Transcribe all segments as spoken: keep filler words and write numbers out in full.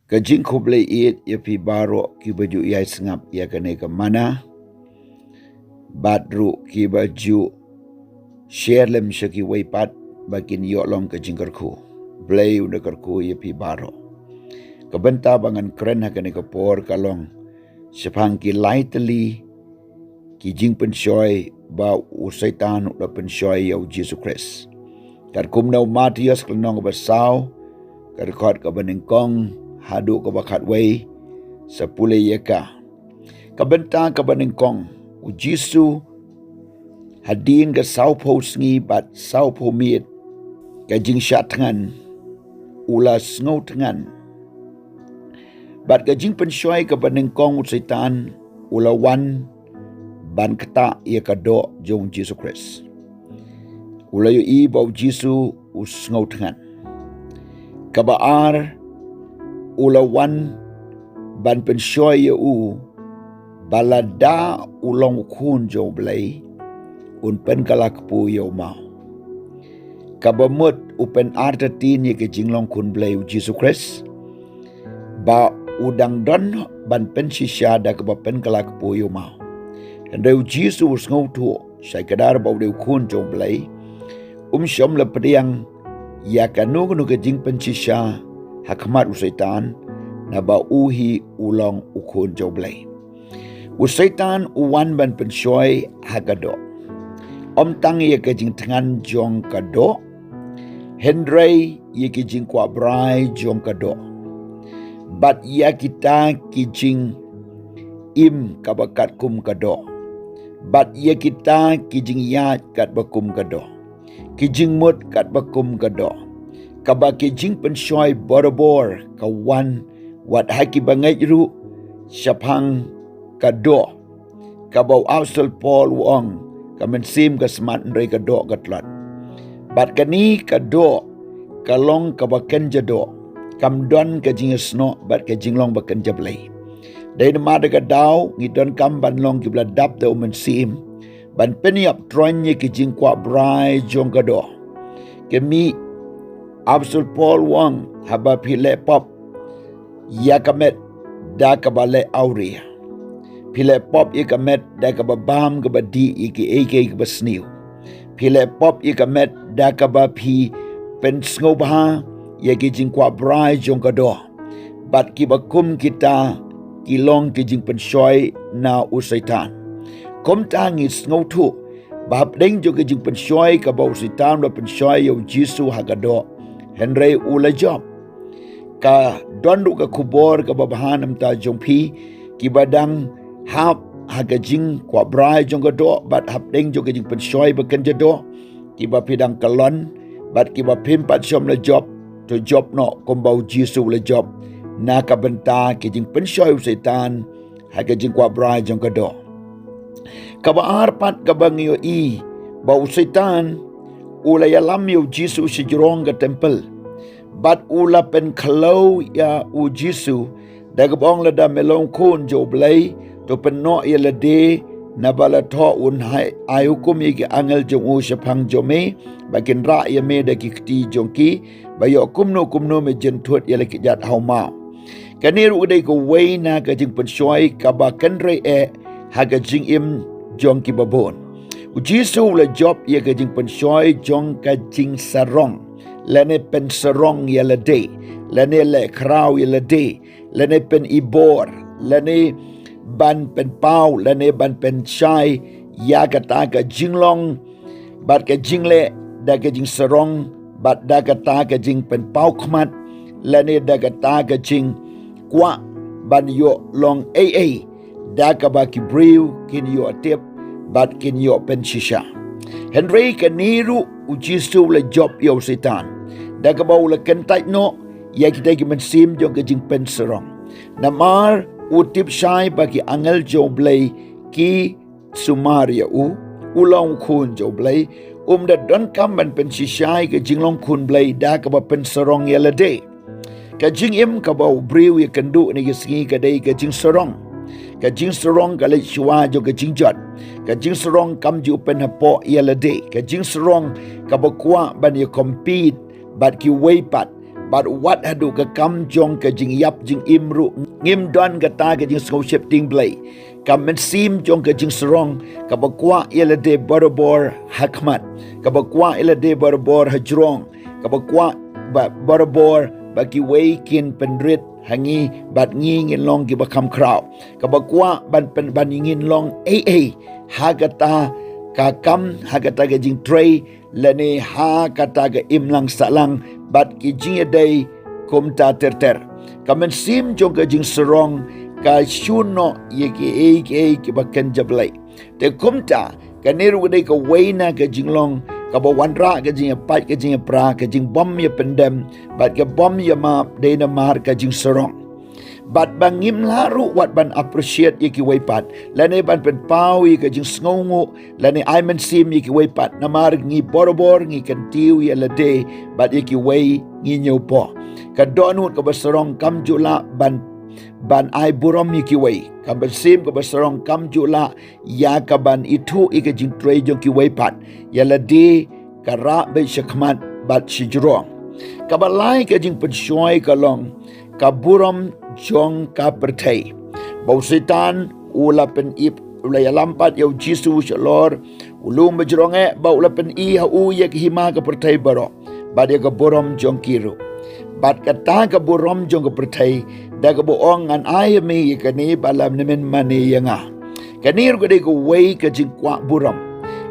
Ka jingkhublei ïeit ïa phi baroh kiba ju ïai sngap ïa kane ka mana, bad ruh kiba ju share lem sha kiwei pat ba kin ïoh long ka jingkyrkhu. Blei u da kyrkhu ïa phi baroh. Ka bynta ba ngan kren ha kane ka por ka long shaphang ki lai tylli ki jingpynshoi ba u Soitan u la pynshoi ïa u Jisu Khrist. Katkum na u Mathaios ka lynnong ba saw, ka dkhot kaba nyngkong haduh kaba khatwei, sa pule ïa ka. Ka bynta kaba nyngkong, u Jisu hadien ka sawphew sngi bad sawphew miet ka jingshah thngan, u la sngew thngan. Bad ka jingpynshoi kaba nyngkong u Soitan u la wan ban ktah ïa ka doh jong u Jisu Khrist. U la ïohi ba u Jisu u sngew thngan. Kaba ar, u la wan ban pynshoi ïa u ba lada u long u khun jong u Blei, un pynkylla kpu ïa u maw. Kaba mut u pynartatien ïa ka jinglong khun Blei u Jisu Khrist, ba u dang don ban pynshisha da kaba pynkylla kpu ïa u maw. Hynrei u Jisu u sngewthuh, shai kdar ba u dei u khun jong u Blei, um shym la pdiang ïa kano kano ka jingpynshisha ha khmat u Soitan, naba u hi u long u khun jong u Blei. U Soitan u wan ban pynshoi ha ka doh. Ym tang ïa ka jingthngan jong ka doh, hynrei ïa ki jingkwah brai jong ka doh. Bad ïa kita ki jingim kaba katkum ka doh. Bad ïa kita ki jingïaid katba kum ka doh. Ki jingmut katba kum ka doh. Kaba ki jingpynshoi barabor ka wan wat ha kiba ngeit ruh shaphang ka doh. Kaba u Apostol Paul u ong, ka mynsiem ka smat hynrei ka doh ka tlot. Bad kane ka doh ka long kaba kynja doh. Kam don ka jingïasnoh bad ka jinglong ba kynja Blei. Dei namar da ka daw ngi donkam ban long kiba la dap da u mynsiem ban pynïap troiñ ïa ki jingkwah brai jong ka doh. Ka mih, Apostol Paul u ong, haba phi leh pop ïa ka met da kaba leh awria. Phi leh pop ïa ka met da kaba bam kaba dih ïa kiei kiei kiba sniew. Phi leh pop ïa ka met da kaba phi pynsngewbha ïa ki jingkwah brai jong ka doh. Bad kiba kum kita ki long ki jingpynshoi na u Soitan. Kumta ngi sngewthuh ba hapdeng jong ka jingpynshoi kaba u Soitan u la pynshoi ïa u Jisu ha ka doh, hynrei u la jop. Ka don ruh ka khubor kaba bha na bynta jong phi kiba dang hap ha ka jingkwah brai jong ka doh bad hapdeng jong ka jingpynshoi ba kynja doh, kiba phi dang kyllon bad kiba phim pat shym la jop, to jop noh kumba u Jisu u la jop na ka bynta ka jingpynshoi u Soitan ha ka jingkwah brai jong ka doh. Kaba ar pat kaba ngi ïohi ba u Soitan u la ïalam ïa u Jisu sha jrong ka templ. Bad u la pynkhlaw ïa u Jisu da kaba ong, lada me long khun jong u Blei, to pynnoh ïa lade, naba la thoh un ai hukum ïa ki angel jong u shaphang jong me ba kin rah ïa me da ki kti jong ki, ba ïoh kumno kumno me jynthut ïa la ki kjat ha u maw. Kane ruh ka dei kawei na ka jingpynshoi kaba kynrei eh ha ka jingim jong kiba bun. U Jisu u la jop ïa ka jingpynshoi jong ka jingsarong, lane pynsarong ïa lade, lane leh khraw ïa lade, lane pynibor, lane ban pynpaw, lane ban pynshai ïa kata ka jinglong bad ka jingleh da ka jingsarong bad da kata ka jingpynpaw khmat, lane da kata ka jingkwah ban ïoh long ei ei da kaba ki briew kin ïoh tip bad kin ïoh pynshisha. Hynrei kane ruh u Jisu u la jop ïa u Soitan da kaba u la kyntait noh ïa kita ki mynsiem jong ka jingpynsarong. Namar u tip shai ba ki angel jong u Blei ki sumar ïa u, u long u khun jong u Blei, um da donkam ban pynshisha ïa ka jinglong khun Blei da kaba pynsarong ïa lade. Ka jingim kaba u briew ïakynduh ha kine ki sngi ka dei ka jingsarong. Ka jingsarong ka leit shuwa jong ka jingjot. Ka jingsarong kam ju pynhapoh ïa lade. Ka jingsarong kaba kwah ban ïa compete bad kiwei pat. Bad wat haduh ka kam jong ka jingïap jingim ruh ngim don kata ka jingsngewsheptieng Blei. Ka mynsiem jong ka jingsarong kaba kwah ïa lade barabor ha khmat, kaba kwah ïa lade barabor ha jrong, kaba kwah ba barabor ba kiwei kin pynrit ha ngi bad ngi ngin long kiba kham khraw, kaba kwah ban pyn ban ngin long ei ei ha kata ka kam, ha kata ka jingtrei, lane ha kata ka imlang sahlang bad ki jingïadei kumta ter ter. Ka mynsiem jong ka jingsarong ka shu noh ïa kiei kiei kiba kynja Blei. Te kumta kane ruh ka dei kawei na ka jinglong kaba wanrah ka jingïapait ka jingïapra, ka jingbym ïapyndem bad ka bym ïamap, dei namar ka jingsarong. Bad ba ngim lah ruh wat ban appreciate ïa kiwei pat, lane ban pynpaw ïa ka jingsngewnguh, lane ai mynsiem ïa kiwei pat, namar ngi barabor ngi kyntiew ïa lade bad ïa kiwei ngi ñiewpoh. Ka dohnud kaba sarong kam ju lah ban ban ai burom ïa kiwei. Ka mynsiem kaba sarong kam ju lah ïa kaban ithuh ïa ka jingtrei jong kiwei pat, ïa lade ka rah beit sha khmat bad sha jrong. Kaba lai ka jingpynshoi ka long ka burom jong ka pyrthei. Ba u Soitan u la pyn-ïap, u la ïalam pat ïa u Jisu shalor u lum bajrong eh, ba u la pyni ha u ïa ka hima ka pyrthei baroh bad ïa ka burom jong ki ruh. Bad kata ka burom jong ka pyrthei, da kaba ong, ngan ai ïa me ïa kane ba lada men mane ïa nga. Kane ruh ka dei kawei ka jingkwah burom.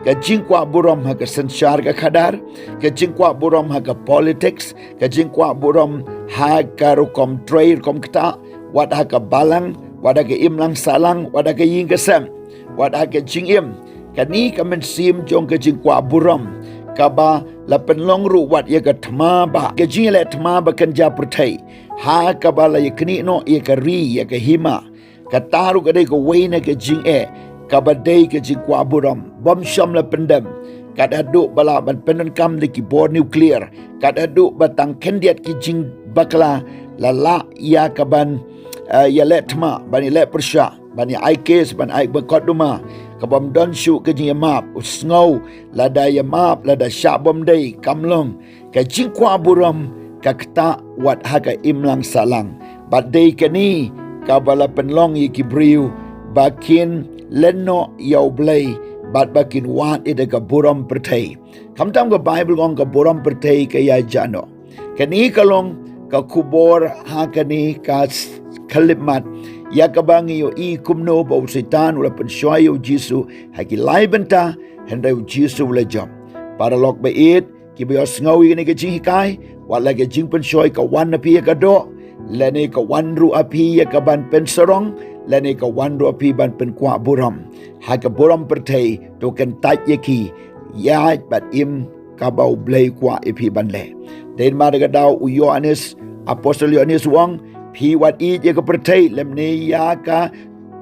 Ka jingkwah burom ha ka synshar ka khadar, ka jingkwah burom ha ka politics, ka jingkwah burom ha ka rukom trei rukom ktah, wat ha ka balang, wat ha ka imlang sahlang, wat ha ka ïing ka sem, wat ha ka jingim. Kane ka mynsiem jong ka jingkwah burom kaba la pynlong ruh wat ïa ka thma ba, ka jingïaleh thma ba kynja pyrthei, ha kaba la ïaknieh noh ïa ka ri, ïa ka hima. Kata ruh ka dei kawei na ka jingeh kaba dei ka jingkwah burom. Bym shym la pyndem. Kat haduh ba lah ban pyndonkam da ki bor nuclear, kat haduh ba tang khyndiat ki jingbakla la lah ïa kaban, eh, ïaleh thma, ban ïaleh pyrshah, ban ïa ai kes, ban ai mukotduma, ka bym don shuh ka jingïamap, u sngew lada ïamap, lada shah bym dei, kam long. Ka jingkwah burom ka ktah wat ha ka imlang sahlang. Bad dei kane kaba la pynlong ïa ki briew ba kin len noh ïa u Blei, bad ba kin wad ïa da ka burom pyrthei. Khamtam ka Baibl ka ong ka burom pyrthei ka ïaid noh. Kane ka long ka khubor ha kane ka s-, khyllipmat ïa kaba ngi ïohi kumno ba u Soitan u la pynshoi ïa u Jisu ha ki lai bynta, hynrei u Jisu u la jop. Paralok ba ïeit, kiba ïohsngew ïa kane ka jinghikai, wat la ka jingpynshoi ka wan ha phi ïa ka doh, lane ka wan ruh ha phi ïa kaban pynsarong, lane ka wan ruh ha phi ban pynkwah burom, ha ka burom pyrthei, to kyntait ïa ki, ïaid bad im kaba u Blei u kwah ïa phi ban leh. Dei namar kata u Ïoannis, apostol Ïoannis u ong, phi wat ïeit ïa ka pyrthei lymne ïa ka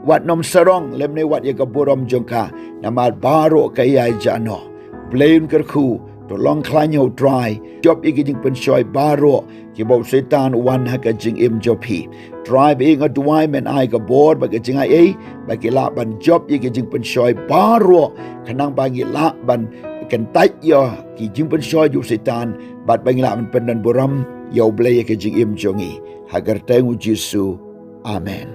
wat nym sarong lymne wat ïa ka burom jong ka, namar baroh ka ïaid noh. Blei un kyrkhu, to long khlaiñ ha u Trai, jop ïa ki jingpynshoi baroh kiba u Soitan u wan ha ka jingim jong phi. Trai ba ïeit, nga duwai men ai ka bor bad ka jingai ei ba ki lah ban jop ïa ki jingpynshoi baroh, khnang ba ngi lah ban kyntait ïa ki jingpynshoi jong u Soitan, bad ba ngi lah ban pyndon burom ïa u Blei ïa ka jingim jong ngi. Ha ka kyrteng u Jisu. Amen.